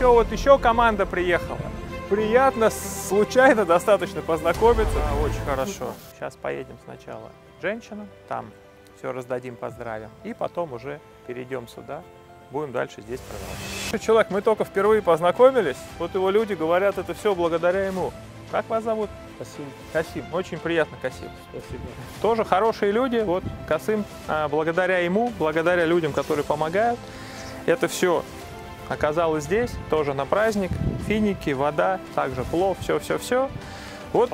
Еще вот еще команда приехала. Приятно, случайно достаточно познакомиться. Очень хорошо. Сейчас поедем сначала к женщинам, там все раздадим, поздравим. И потом уже перейдем сюда, будем дальше здесь продолжать. Человек, мы только впервые познакомились, вот его люди говорят, это все благодаря ему. Как вас зовут? Касим. Касим. Очень приятно, Касим. Спасибо. Тоже хорошие люди. Вот Касым, благодаря ему, благодаря людям, которые помогают, это все оказалось здесь, тоже на праздник. Финики, вода, также плов, все-все-все. Вот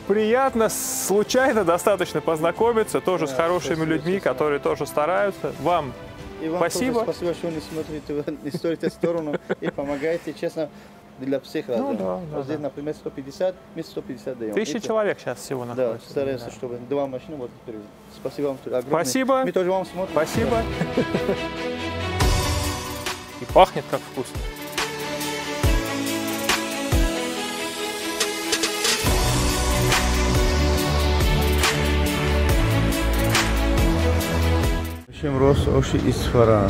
приятно, случайно достаточно познакомиться, тоже с хорошими спасибо, людьми, честно. Которые тоже стараются. Вам и вам спасибо. Тоже спасибо, что не смотрите, не строите сторону и помогаете, честно, для всех разных. Ну, да, вот здесь, да. Например, 150, мы 150 даем. 1000 человек сейчас всего находится. Да, стараемся, да, чтобы два машины вот перевезли. Спасибо вам огромное. Спасибо. Мы тоже вам смотрим. Спасибо. И пахнет как вкусно. Рост оши Исфара.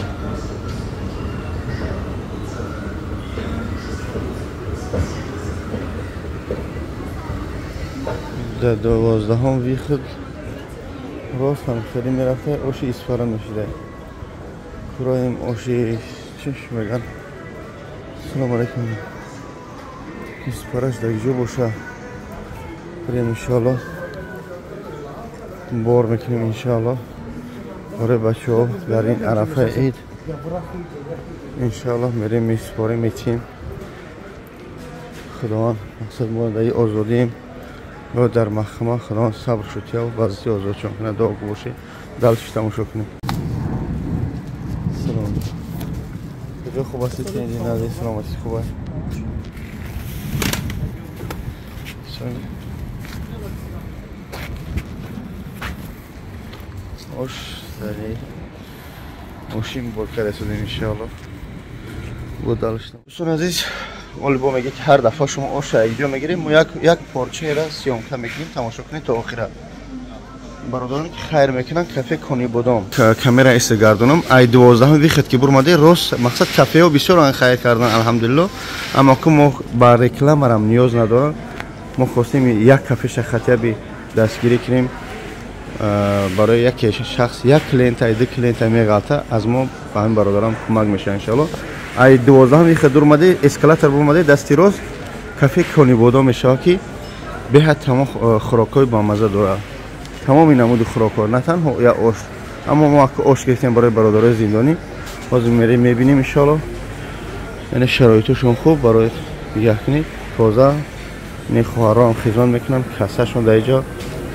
Дар 12-ум выход рост ҳам хеле мерафта оши Исфара мешида. Куроем оши чиш меган. Салом алейкум. Исфараш дар ҷо боша. Прям иншаллоҳ бор мекунем иншаллоҳ. Барои бачаҳо дар ин арафаи ид иншаллоҳ мерем месупорем метим. Худованд мақсад мо дар озодием ва дар маҳкама Худованд сабр шутия ва баъзи озодшон кунад. Дуо бошед, дальше тамошо кунем. Салом. Куҷо хуб ҳастед? Саломатӣ хуб аст? Ош зари мошин бор карда шудем иншоаллоҳ. Бо дальше. Дӯстони азиз, Олибо мегӯяд ки ҳар дафъа шумо оша видео мегирем, мо як порчаеро съёмка мекунем, тамошо кунед то охира. Бародароне ки хайр мекунанд, кафе Конибодом. Камера ист гардонам, ай 12 выход ки бурмаде рост, мақсад кафеҳо бисёр хайр кардан, алҳамдулиллоҳ. Аммо ку мо ба рекламарам ниёз надорам. Мо хостем як кафеша хатяби дастгирӣ кунем. Барои як шахс, як клиент, ай ду клиент меғалта, аз мо ба ҳамин бародарам кӯмак мешавад иншоаллоҳ. Ай 12 выход дурмаде, эскалатор бурмаде, дасти рост кафе Конибодом мешавад ки беҳад тамом хӯрокҳои бамаза дорад. Тамоми намуди хӯрокҳо, на танҳо як ош, аммо мо ош гирифтем барои бародарои зиндонӣ. Ҳозир мерем мебинем иншоаллоҳ. Яъне шароиташон хуб барои нигоҳ кунед, тоза. Не хоҳарон хизмат мекунанд, кассашон дар инҷо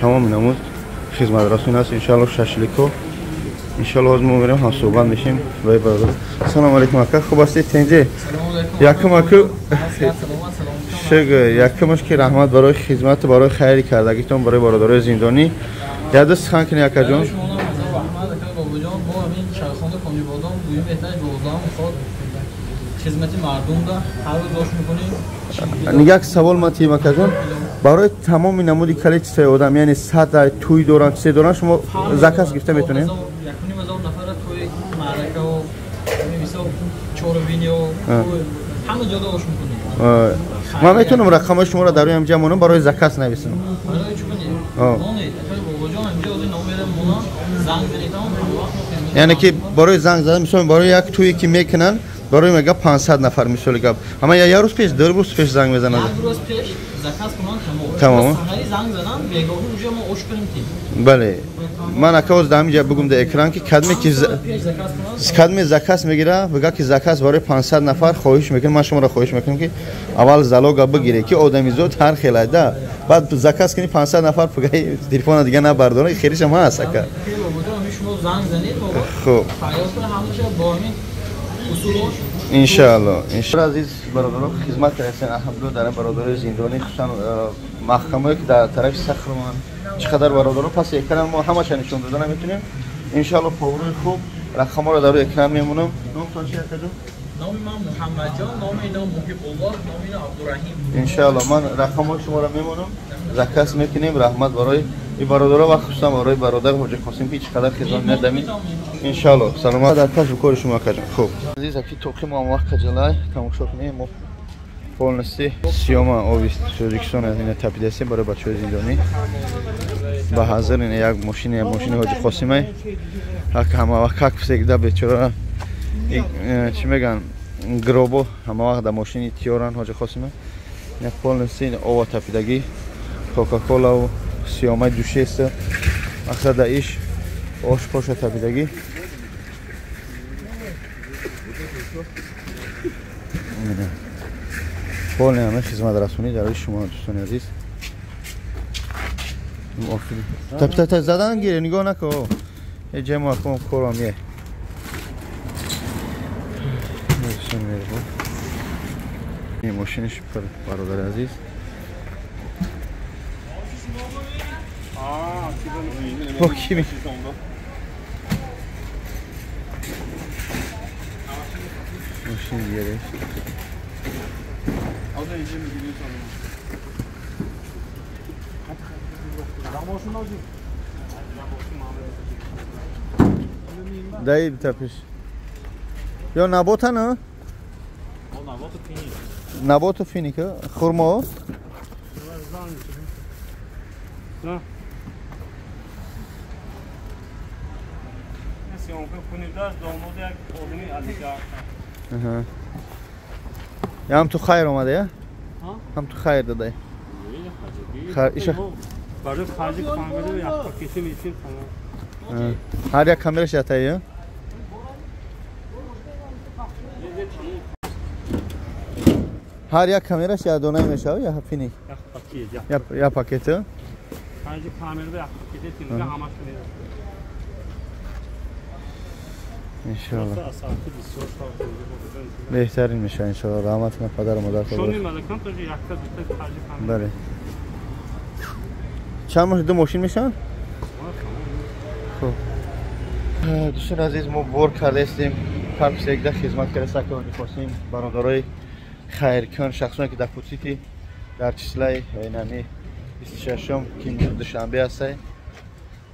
тамоми намуд хизматрасонӣ аст иншоаллоҳ. Шашлико иншоаллоҳ ҳозир мо мерем ҳамсӯҳбат мешем бо бародар. Салом алейкум ака, хуб ҳастед? Тенҷе? Якум аку шугр, якумаш ки раҳмат барои хизмат, барои хайри кардагитон барои бародарои зиндонӣ. Як ду сухан кунед акаҷон. Хизмати мардумда ҳар рӯз ош мекунем. Як савол ман тием акаҷон, барои тамоми намуди количествои одам, яъне сад тӯй доранд, чизе доранд, шумо заказ гирифта метавонед? 1,5 ҳазор нафара тӯи маъракао, мисол чорабинио, ҳама ҷода ош мекунем. Ман метавонам рақамҳои шуморо дар рӯи ҳамҷа монам барои заказ нависам? Барои чӣ кунед? Монед, акаи бобоҷон, ҳамҷа ҳозир номерам монам, занг занед, ҳама. Яъне ки барои занг задан, мисол барои як тӯе ки мекунанд, барои мега 500 нафар мисоли гап. Ама я рӯз пеш, ду рӯз пеш занг мезананд. Як рӯз пеш заказ кунанд, тамом. Тамом. Саҳари занг зананд, бегоҳӣ уже мо ош кунем ки. Бале. Ман ака оз дар ҳаминҷа бигум дар экран ки кадме ки кадме заказ мегира, бига ки заказ барои 500 нафар хоҳиш мекунам, ман шуморо хоҳиш мекунам ки аввал залога бигире ки одамизод ҳар хел айда. Баъд заказ кунӣ 500 нафар пугаи телефона дига набардорад, хелишам ҳаст ака. Шумо занг занед, хуб. Фарёд кунед ҳамаша бо ҳамин иншоаллоҳ. Иншоаллоҳ азиз бародарон хизмат кардастен, алҳамдулиллоҳ дар бародарои зиндонӣ, хусусан маҳкамаҳое ки дар тарафи Сахрман чӣ қадар бародарон пас экран мо ҳамаша нишон дода наметавонем. Иншоаллоҳ поварои хуб рақамҳоро дар рӯи экран мемонам. Номтон чи акаҷон? Номи ман Муҳаммадҷон, номи ино Муҳибуллоҳ, номи ино Абдураҳим. Иншоаллоҳ ман рақамҳои шуморо мемонам, заказ мекунем. Раҳмат барои ин бародаро ва хусусан барои бародар ҳоҷи Қосим ки чӣ қадар хизмат медамин. Иншоалло саломат дар касбу кори шумо акаҷон. Хуб азиз, аки тоқи мо вақт қаҷалай тамошо кунем. Мо полностью сиёма овис Тоҷикистон аз ина тапидастем барои бачаҳои зиндонӣ. Ба ҳазир ина як мошини ҳоҷи Қосимай. Ҳак ҳама вақт как всегда бечора чӣ меган гробо ҳама вақт дар мошини тиёран ҳоҷи Қосимай. Ина полностью ова тапидагӣ, Кока-Кола сиёмаи душеста, мақсад дар иш ош поша тапидагӣ. Полный ҳама хизматрасонӣ дарои шумо дӯстони азиз. Тапита задан гире, нигоҳ нако. Ҷай мо аком корам е. Ин мошиниш бародари азиз. Бо ки ми? Мошин дигареш. Дай тапиш. Ё набота на? Наботу финика. Хурмо? Ям ту хайр омада я? Ҳам ту хайр дадай. Ҳар як камераш ятая? Ҳар як камераш як дона мешава я финик? Я пакет? иншоалло беҳтарин мешава иншоалло. Раҳмат кунад падару модар. Бале. Чанд мошин? Ду мошин мешаванд? Хуб дӯстони азиз, мо бор кардаистем, как всегда хизмат карда ҳоҷи Қосим, бародарои хайркун, шахсоне ки дар Путсити дар числаи инами 26-ум ки душанбе ҳастай,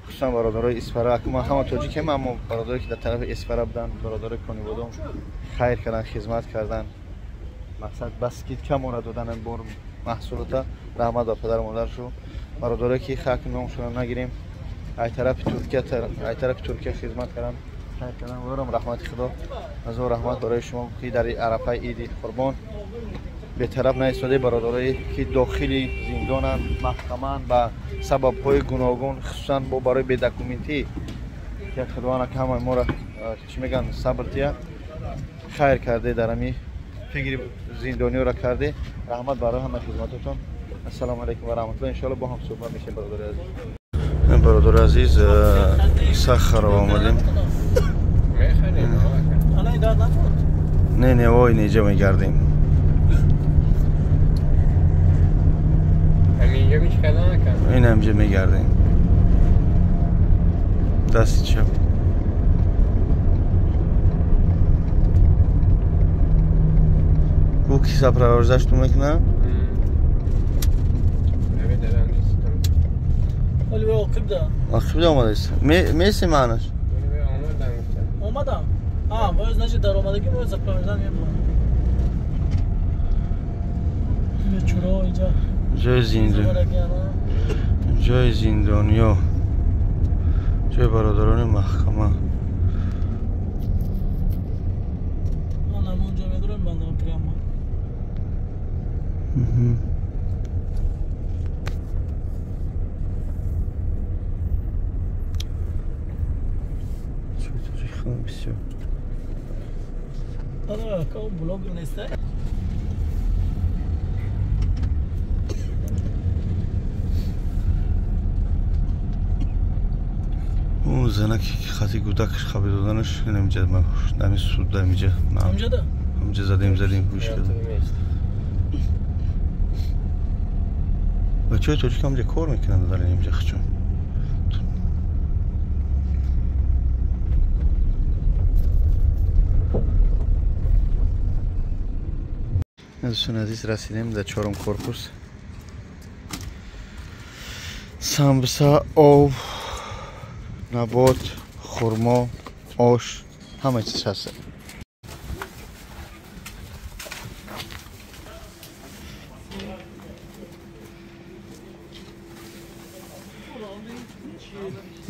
хусусан бародарои Исфара. Ма ҳама тоҷикем, аммо бародарое ки дар тарафи Исфара буданд, бародарои Конибодом хайр кардан, хизмат кардан, мақсад ба скидка моро додан бор маҳсулота. Раҳмат ба падару модаршу. Бародарое ки хак номшонро нагирем, ай тарафи Туркия хизмат кардан, хайр кардан, орам раҳмати Худо. Аз о раҳмат барои шумо ки дар арафаи иди Қурбон бетараф наистодаи бародарое ки дохили зиндонанд, маҳкамаанд ба сабабҳои гуногун, хусусан бо барои бедокументӣ, ки Худованд ҳамаи моро чӣ мегӯянд сабр тия, хайр карде, дар ҳами фикри зиндониёро карде. Раҳмат барои ҳама хизматотон. Ассалому алайкум ва раҳматуллоҳ. Иншоалло бо ҳам суҳбат мешавем бародари азиз. Бародари азиз, Сахарова омадем. Не, не, вой, неҷа мегардем. Ин ҳамҷа мегардем. Дасти чап. Ку ки сопровождаш ту мекунам? Оқибда омадаст. Меси маънаш? Омадам. А, боз значит дар омадагӣ боз сопровождан мебурам. Чуро инҷа. Ҷои зиндон. Ҷои зиндониё. Ҷои бародарони маҳкама. Ман ҳамонҷо медурам банда прямо. Всё. Блогер нест. Занаки ки хати гудакаш хаби доданаш инамҷа нами суд дамиҷа. Ҳамҷада? Ҳамҷа задем гӯш кардам. Бачаҳои тоҷик ҳамҷа кор мекунанд дар инҷа хчун. Дӯстони азиз, расидем дар чорум корпус. Самбуса, об, набот, хурмо, ош, ҳама чиз ҳаст.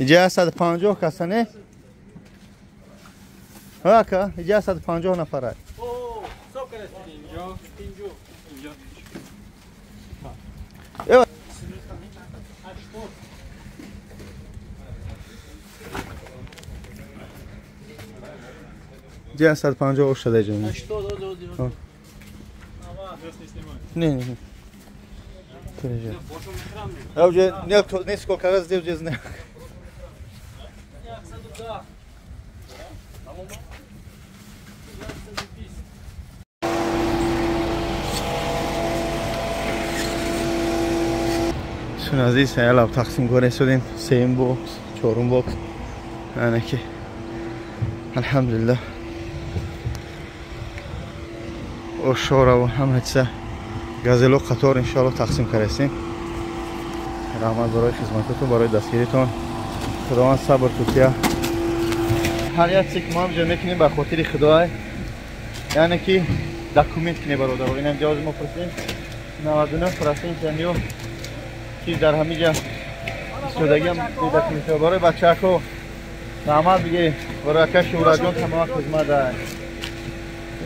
Иҷа 150 каса не? Ака, иҷа 150 нафар. Иҷа 150 ош шуда иҷа. Не, не. Я уже несколько раз здесь уже знаю. Дӯстони азиз, ялаб тақсим кора истодем. Сеюм бокс, чорум бокс. Ана ки алҳамдулиллаҳ ошораву ҳама чиза газело қатор иншоаллоҳ тақсим карастем. Раҳмат барои хизматотон, барои дастгиритон. Худованд сабр тутия. Ҳар як чизе ки мо ҳамҷо мекунем ба хотири Худой, яъне ки документ кунем бародаро. Инам ҷавози мо пурсидем 99% ҳамиё ки дар ҳамиҷа истодагиам документҳо барои бачаҳо раҳмат бигирем. Барои ака Шуҳратҷон тамом хизмат аст.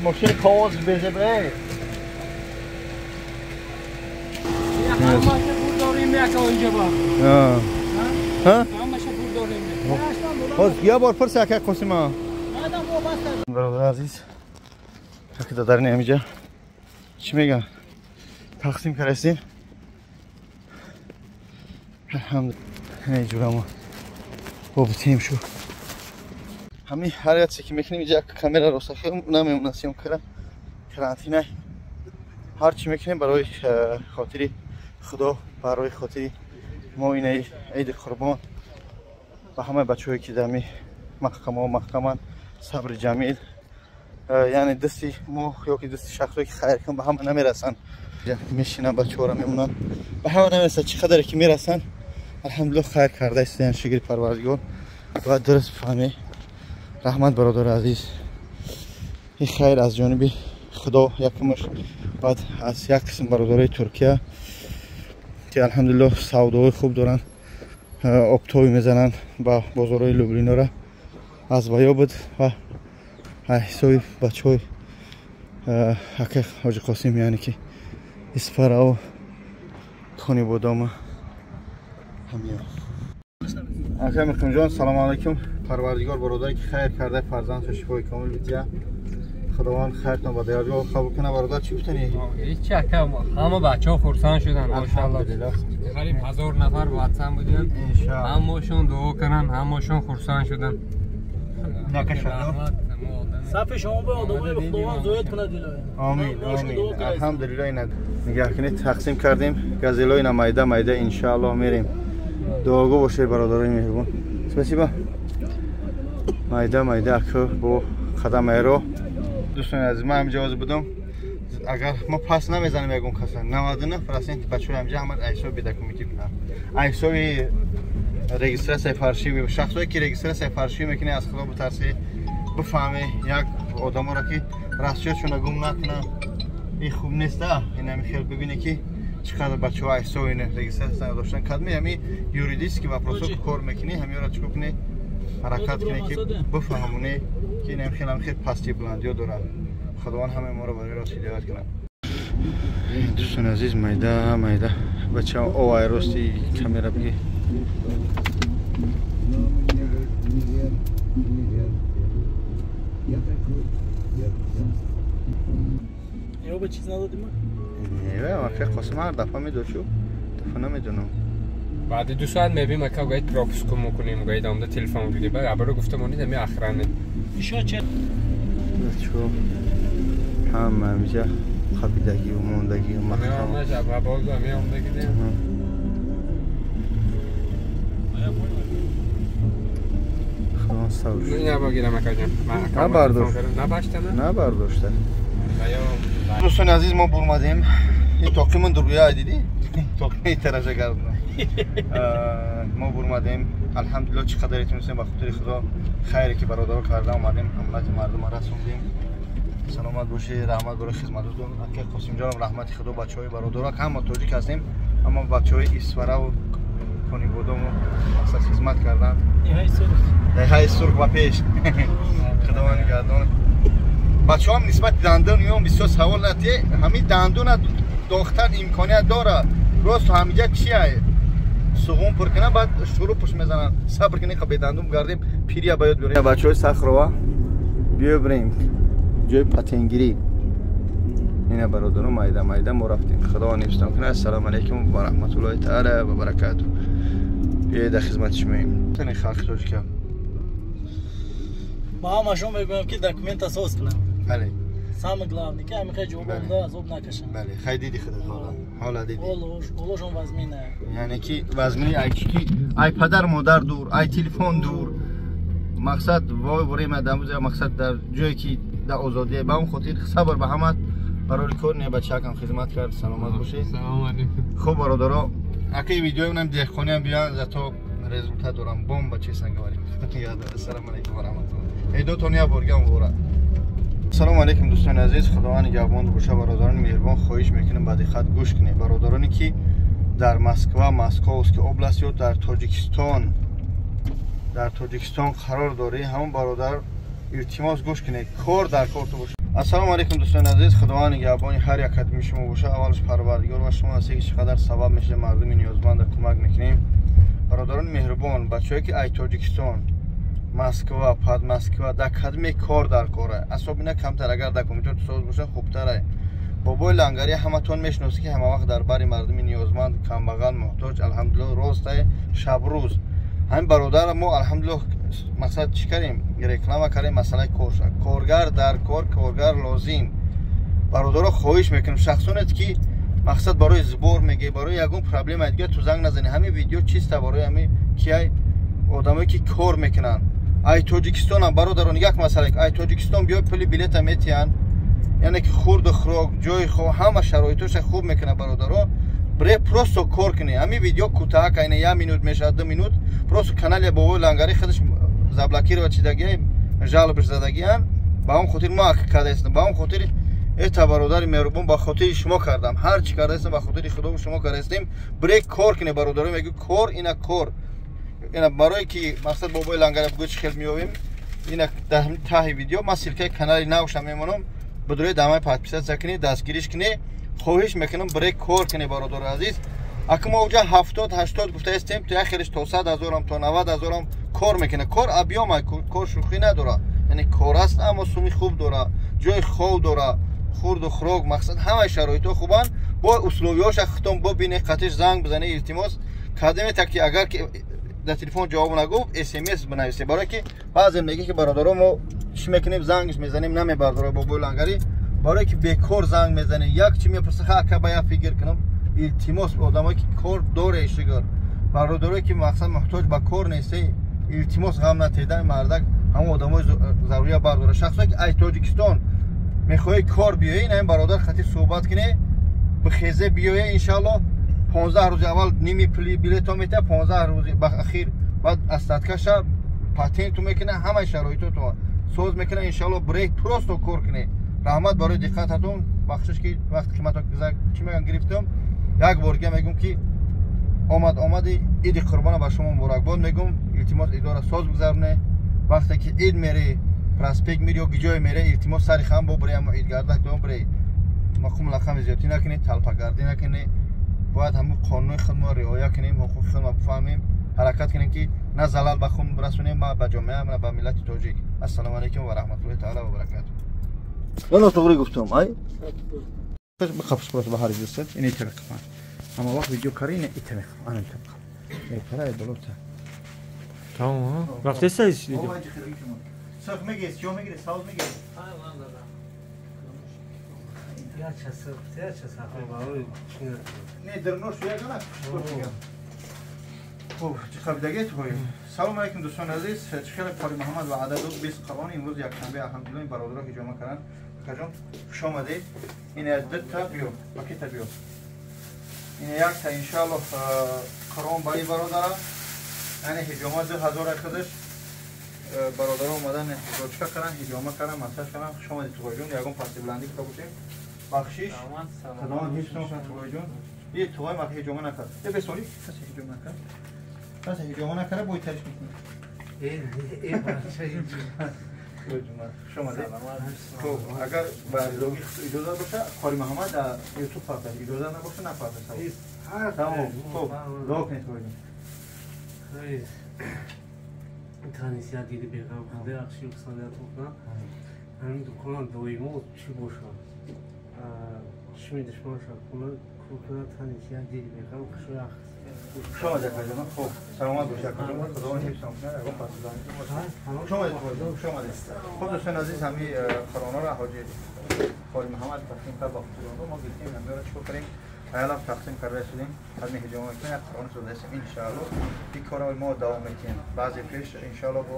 Мошини коғоз безебре. Я бор пурс ака Қосима. Бародар азиз, ака дар ҳамиҷа чӣ мегӯям, тақсим карастем. Алҳамдулиллаҳ, ҷурамо бобутем шу. Ҳамин ҳар як чизе ки мекунем иҷа камера ростахи намемонад съёмка кара. Карантина ҳар чӣ мекунем барои хотири Худо, барои хотири мо ин Иди Қурбон ба ҳамаи бачаҳое ки дар маҳкамаҳо маҳкаманд, сабри ҷамил. Яъне дасти мо ё ки дасти шахсое ки хайр кун ба ҳама намерасанд. Мешинанд, бачаҳоро мемонанд, ба ҳама намерасанд. Чӣ қадаре ки мерасанд, алҳамдулиллаҳ хайр карда истоянд. Шукри Парвардигор. Бояд дуруст бифаҳмед. Раҳмат бародари азиз. Ин хайр аз ҷониби Худо якумаш, баъд аз як қисм бародарои Туркия ки алҳамдулиллаҳ савдоҳои хуб доранд, обтобӣ мезананд ба бозорҳои Люблинора аз ваё буд ва ҳисоби бачаҳои ака Ҳоҷи Қосим, яъне ки Исфарао, Конибодома ҳамиё. Ака Миқимҷон, салому алайкум. Парвардигор бародаре ки хайр карда, фарзандашо шифои комил бидиҳад. Худованд хайртон ба дарҷо қабул кунад. Бародар чӣ гуфтанӣ? Ҳеҷ ака, ҳама бачаҳо хурсанд шуданд, машааллоҳ. Қариб 1000 нафар ватсан будем. Ҳамашон дуо кунанд, ҳамашон хурсанд шуданд. Сафи шумо ба одамои Худованд зоид кунад илоҳӣ. Амин, амин. Алҳамдулиллаҳ ина нигаҳ кунед, тақсим кардем. Газело ина майда майда иншааллоҳ мерем. Дуогӯ бошед бародарони меҳрубон. Спасибо. Майда майда ака бо қадам айро. Дӯстони азиз, ман ҳамҷа ҳозир будам. Агар мо пас намезанем ягон каса, 99% бачаҳои ҳамҷа ҳама ҳисоби документӣ кунанд. Ҳисоби регистратсияи фаршивӣ, шахсое ки регистратсияи фаршивӣ мекунед, аз Худо битарсед, бифаҳмед як одаморо ки расчётшонро гум накунанд. Ин хуб нест, ин ҳами хел бибинед ки чӣ қадар бачаҳо ҳисоби регистратсия надоштанд. Кадми ҳами юридический вопросо кор мекунӣ, ҳамиёро чӣ кунӣ, ҳаракат кунед ки бифаҳмонед ки ин хел ҳам хел пасти буландиё дорад. Худованд ҳамаи моро барои рост ҳидоят кунад. Дӯстони азиз, майда майда бачаҳо овай рости камера бигӣ. Чиз надодим? Не, ака Қосим ҳар дафъа медод, шу дафъа намедонам. Баъди 2 соат мебим ака, гоид пропуск мекунем, гоид омда телефон гиди. Баъд абаро гуфта монед ами охрана. Ишо че? Чо? Ҳама ҳамиҷа қабидагию мондагию маҳкам. Боз ами омдагӣ. Худо сабр. Набагирам ака ҷон. Набардошт. Набаштана? Набардошта. Дӯстони азиз, мо бурмадем. Ин тоқимон дургӯя дидӣ? Тоқи таража гардона. Мо бурмадем. Алҳамдулиллоҳ чӣ қадаре тунистем ба хотири Худо хайре ки бародаро карда омадем, амонати мардума расондем. Саломат бошед, раҳмат барои хизматотон. Ака Қосимҷонам раҳмати Худо, бачаҳои бародаро, ҳама тоҷик ҳастем, аммо бачаҳои Исфараву Конибодому мақсад хизмат карданд. Деҳаи Сурх ба пеш. Худованд нигаҳдон. Бачаҳоам нисбати дандон меом бисёр савол натие. Ҳамин дандона дохтан имконият дорад. Рост ҳамиҷа чия? Суғун пур кунад, баъд шурӯъ пуш мезананд. Сабр кунед, қа бедандон гардем, пирия ба ёд биёрем. Бачаҳои Сахрова биё бирем ҷои патенгирӣ. Ина бародаро майда майда мо рафтем. Худо нифстон кунад. Ассалому алайкум ва раҳматуллоҳи таала ва баракатуҳ. Биёед дар хизмати шумоем. Тани халқи тоҷика. Ма ҳамашон мегӯям ки документа соз кунам. Бале. Самое главное, ки ҳамин ҷо бомда азоб накашанд. Бале, хай диди худат ҳола. Ҳола диди. Ҳолошон вазмина. Яъне ки вазмини ай ки ай падар модар дур, ай телефон дур. Мақсад вой время дамуза мақсад дар ҷое ки дар озодия ба он хотир сабр ба ҳамат барои кор не бачаакам хизмат кард. Саломат бошед. Салом алейкум. Хуб бародаро, акаи видеои деҳқониам биён, зато результат дорам. Бомба, честно говоря. Ассалому алейкум ва раҳматуллоҳ. Эй дотон я боргам вора. Ассалому алейкум дӯстони азиз, Худованд нигаҳбон боша. Бародарони меҳрубон, хоҳиш мекунем ба диққат гӯш кунед. Бародароне ки дар Москва, Московский область ё дар Тоҷикистон қарор дорӣ, ҳамон бародар илтимос гӯш кунед, кор дар корту боша. Ассалому алейкум дӯстони азиз, Худованд нигаҳбони ҳар як қадами шумо боша. Аввалш Парвардигор ва шумо ҳастед ки чӣ қадар сабаб мешавед мардуми ниёзманда кӯмак мекунем. Бародарони меҳрубон, бачаҳое ки ай Тоҷикистон, Москва, Подмосква дар кадме кор дар кора, асобина камтар агар документот соз бошад хубтар. Бобои Лангари ҳаматон мешиносед ки ҳама вақт дар бари мардуми ниёзманд, камбағал, муҳтоҷ, алҳамдулиллоҳ ростае шабрӯз. Ҳамин бародар мо алҳамдулиллоҳ мақсад чӣ кардем? Реклама кардем масъалаи кор. Коргар дар кор, коргар лозим. Бародаро хоҳиш мекунем шахсоне ки мақсад барои сбор меге, барои ягон проблема дигар ту занг назанӣ. Ҳамин видео чиста барои ҳамин ки ай одамое ки кор мекунанд. Ай Тоҷикистонам бародарон як масъала, ай Тоҷикистон биё пули билета метиҳанд, яъне ки хурду хӯрок, ҷои хоб, ҳама шароитоша хуб мекунад бародаро. Бре просто кор кунед. Ҳамин видео кӯтаҳак, айна як минут мешавад, 2 минут. Просто канали Бобои Лангари худаш заблокировать шидагия, жалобаш задагиян. Ба он хотир мо ак кардаистем. Ба он хотир эта бародари меҳрубон ба хотири шумо кардам. Ҳар чӣ кардаистем ба хотири Худо шумо кардаистем. Бре кор кунед бародаро, мегӯ кор ина кор. Ина барое ки мақсад Бобои Лангари бугӯ чӣ хел меёвем. Ина дар таҳи видео ман ссылкаи канали навша мемонам. Бидуред дамай подписаться кунед, дастгириш кунед. Хоҳиш мекунам бре кор кунед бародари азиз. Ака мо уҷа 70-80 гуфтаистем, то як хелиш то 100 ҳазорам, то 90 ҳазорам кор мекунад. Кор абёма, кор шӯхӣ надорад. Яъне кор аст, аммо суми хуб дорад, ҷои хоб дорад, хурду хӯрок, мақсад ҳамаи шароитҳо хубанд. Бо условиёша худтон бибинед, қатиш занг бизанед, илтимос кардем, ки агар ки дар телефон ҷавоб нагуфт, СМС бинависед. Барое ки баъзе мегӯяд ки бародаро мо чӣ мекунем, зангш мезанем, намебардорад Бобои Лангари. Барое ки бекор занг мезанед, як чӣ мепурсад, ха ака ба як фикр кунам. Илтимос одамое ки кор доре шугр, бародарое ки мақсад муҳтоҷ ба кор несте, илтимос ғам натеда мардак ҳамон одамои зарурия бардора. Шахсое ки ай Тоҷикистон мехоҳед кор биёед, ин бародар хати суҳбат кунед, бихезе биёед иншааллоҳ. 15 рӯзи аввал ними пули билето метиҳад, 15 рӯзи ба ахир баъд остаткаша патенту мекунад, ҳамаи шароитото соз мекунад иншааллоҳ. Брейк просто кор кунед. Раҳмат барои диққататон. Бахшиш ки вақти қимато чӣ мегӯям гирифтам. Як бор дига мегӯм ки омад омади иди қурбона ба шумо муборакбод мегӯм. Илтимос идора соз бигзаронед. Вақте ки ид мере, проспект мери ё ҷое мере, илтимос сари хам бо бре, аммо идгардак дом бре. Мақум лақами зиёдтӣ накунед, талпагардӣ накунед. Бояд ҳамун қонуни худмо риоя кунем, ҳуқуқи худмо бифаҳмем, ҳаракат кунем ки на залал ба худ расонем, на ба ҷомеа, на ба миллати тоҷик. Ассалому алайкум ва раҳматуллоҳи таала ва баракатуҳ. Ман тоғри гуфтам, ай? Бихапш просто ба ҳар ҷустат, ин итара қафан. Ама вақт видео кари ин итара қафан, ана итара қафан. Итара болота. Тамом, рафтеса ис видео. Сах меге, сиё мегире, сауз мегире. Не, дернош ягона хуб, чӣ қабидагият ҳоем. Салом алейкум дӯстони азиз. Чӣ хеле Қори Муҳаммад ваъда дод 20 қуръон имрӯз якшанбе алҳамдулиллоҳ бародаро ҳиҷома карданд. Акаҷон, хуш омадед. Ин дута биё, пакета биё. Ин якта иншааллоҳ Қуръон ба ин бародара, яъне ҳиҷома 2000 худаш. Бародаро омадан ҳиҷочка кардан, ҳиҷома кардан, массаж кардан. Хуш омадед туғоиҷон. Ягон пасти баландӣ кита бошем, бахшиш. Худованд ҳифзтон кунад туғоиҷон. Е туғои ма ҳиҷома накард. Е бесоли касе ҳиҷома накард. Касе ҳиҷома накарда бой тариш мекунад. Хуш омадед. Хуб, агар ба ризогӣ иҷоза боша, Қори Муҳаммад дар ютуб партад. Иҷоза набоша, напартад. Тамом. Хуб, дуо кунед туғоиҷон. Танисия диди беғам худо яхши хусандият кунад. Ҳамин дуконам доимо чӣ бошад? Чишми душман шад кунад, кур кунад, танисия диди беғам хушо яхш. Хуш омадед акаҷон. Хуб, саломат бошед акаҷон. Худованд ҳифзтон кунад. Ягон пасдани. Хуш омадед туғоиҷон. Хуш омадед. Хуб дӯстони азиз, ҳамин Қуръонҳоро ҳоҷи Қори Муҳаммад тақсим кард ба хусуронҳо. Мо гирифтем ҳаминро чикор кардем? Аялам тақсим карда шудем. Ҳамин ҳиҷома мекунем, як Қуръон создаем иншааллоҳ. Ин корро мо давом медиҳем. Баъзе пеш иншааллоҳ бо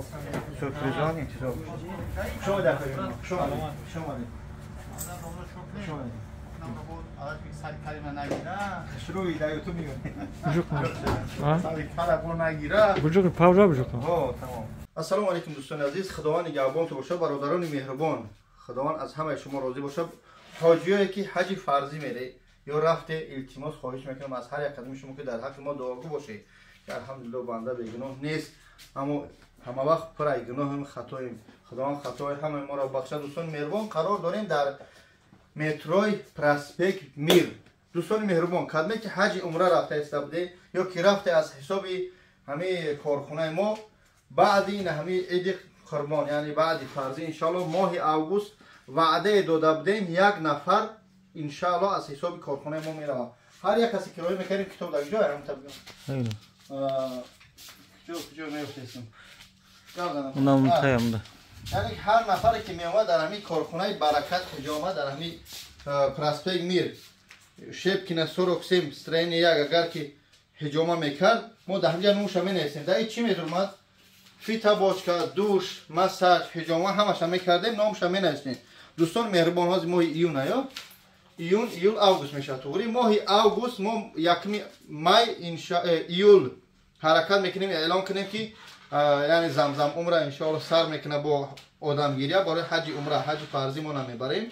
сюрпризон интизор бошед. Хуш омадед акаҷон. Хуш омадед. Хуш омадед. Хуш омадед. Ассалому алайкум дӯстони азиз. Худованд нигаҳбонтон бошад, бародарони меҳрубон. Худованд аз ҳамаи шумо розӣ бошад. Ҳоҷиёе ки ҳаҷи фарзӣ мере ё рафте, илтимос хоҳиш мекунам аз ҳар як қадами шумо ки дар ҳаққи мо дуогӯ бошед, ки алҳамдулиллоҳ банда бегуноҳ нест, аммо ҳама вақт пур аз гуноҳем, хатоем. Худованд хатои ҳамаи моро бахшад. Дӯстони меҳрубон, қарор дорем дар метрои проспект Мир. Дӯстони меҳрубон, кадме ки ҳаҷи умра рафта иста буде ё ки рафте аз ҳисоби ҳамаи корхонаи мо, баъди ин ҳамаи иди қурбон, яъне баъди фарзӣ иншааллоҳ моҳи август ваъдае дода будем, як нафар иншааллоҳ аз ҳисоби корхонаи мо меравад. Ҳар як касе кироя мекардем, китоб дар ҷой ҳам таб. Куҷо меёфтесем? Яъне ҳар нафаре ки меомад дар ҳамин корхонаи Баракат ҳиҷома дар ҳамин проспект Мир, Шепкина 47, строение 1, агар ки ҳиҷома мекард, мо дар ҳамҷа нумша менависем. Дар ин чӣ медурмад? Фитобочка, душ, массаж, ҳиҷома ҳамаша мекардем, номша менависем. Дӯстон меҳрубон, ҳозир моҳи июн ё июн, июл, август мешавад. Туғри моҳи август мо 1 май июл ҳаракат мекунем, эълон кунем ки яъне Замзам умра иншоаллоҳ сар мекунад бо одамгирия барои ҳаҷи умра. Ҳаҷи фарзӣ мо намебарем.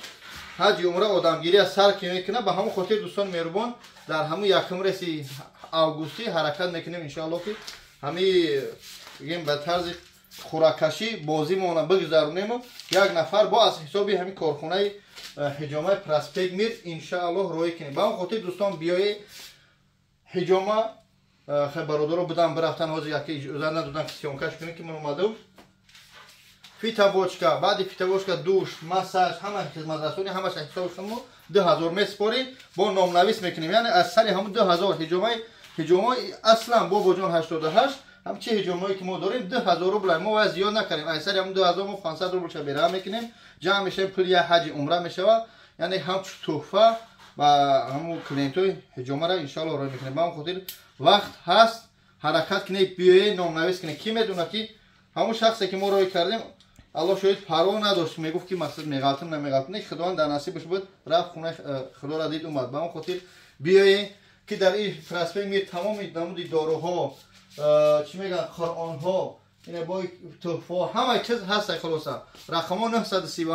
Ҳаҷи умра одамгирия сар ки мекунад, ба ҳамон хотир дӯстон меҳрубон дар ҳамон якум реси августӣ ҳаракат мекунем иншоаллоҳ ки ҳамин бигем ба тарзи хӯраккашӣ бозимона бигзаронему як нафар бо аз ҳисоби ҳамин корхонаи ҳиҷомаи проспект Мир иншааллоҳ роҳӣ кунем. Ба ҳамон хотир дӯстон биёед ҳиҷома. Хеле бародаро будан бирафтан, ҳозир яке иҷоза надодан ки съёмкаш кунем ки ман омадам. Фитобочка, баъди фитобочка душ, массаж, ҳама хизматрасонӣ ҳамаша ҳисоби шумо 2000 месупорем, бо номнавис мекунем. Яъне аз сари ҳамон 2000 ҳиҷомаи аслан бобоҷон 88 ҳам чи ҳиҷомое ки мо дорем 2000 рубл мо вай зиёд накардем. Аз сари ҳамон 2000 мо 500 рублша бераҳм мекунем, ҷамъ мешавем, пули як ҳаҷи умра мешавад. Яъне ҳамчун туҳфа ба ҳамон клиентҳои ҳиҷомаро иншоаллоҳ роҳ мекунем. Ба ҳамон хотир вақт ҳаст, ҳаракат кунед, биёед, номнавис кунед. Ки медонад ки ҳамон шахсе ки мо роҳӣ кардем, аллоҳ шоҳид, парво надошт, мегуфт ки мақсад меғалтам намеғалтам, не, Худованд дар насибаш буд, рафт хонаи Худоро дид, омад. Ба ҳамон хотир биёед ки дар ин проспект Мир тамоми намуди доруҳо, чӣ мегӯянд, Қуръонҳо, ина бо туҳфаҳо, ҳама чиз ҳаст. Хулоса рақамҳо 937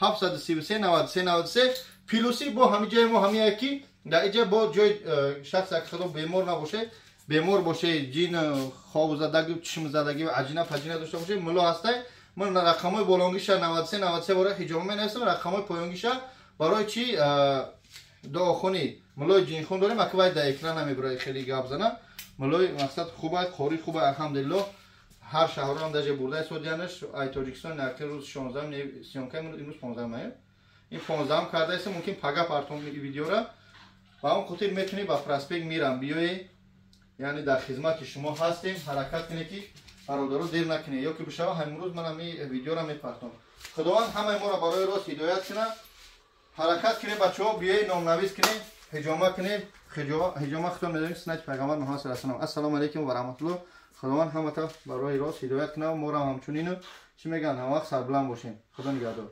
733 93 93 плюси бо ҳамин ҷои мо ҳамин ки дар инҷа бо ҷои шахс агар худо бемор набоше, бемор боше, ҷин хобзадагӣ, чишмзадагӣ, аҷина паҷина дошта боше, мулло ҳастай. Ман рақамҳои болонгиша 93 93 барои ҳиҷома менависам, рақамҳои поёнгиша барои чи дуохонӣ. Муллои ҷинхон дорем, ака вай дар экран намебурад хеле гап зана. Муллои мақсад хуба, қори хуба, алҳамдулиллоҳ. Ҳар шаҳрам даже бурда содиянаш ай Тоҷикистон яке рӯз 16 съёмка имрӯз 15 мая. Ин 15 кардаест, мумкин пага партом видеора. Ба он хотир метунӣ ба проспект Мирам биёед, яъне дар хизмати шумо ҳастем. Ҳаракат кунед ки бародаро дер накунед, ё ки бишава ҳамин рӯз ман ҳамин видеора мепартом. Худованд ҳамаи моро барои рост ҳидоят кунад. Ҳаракат кунед бачаҳо, биёед, номнавис кунед, ҳиҷома кунед. Ҳиҷома худтон медонед суннати пайғамбар Муҳаммад саллаллоҳу алайҳи васаллам. Ассалому алайкум ва раҳматуллоҳ. Худованд ҳамата барои рост ҳидоят кунад, моро ҳамчунину чӣ мегӯянд, ҳамавақт сарбуланд бошем. Худо нигаҳдор.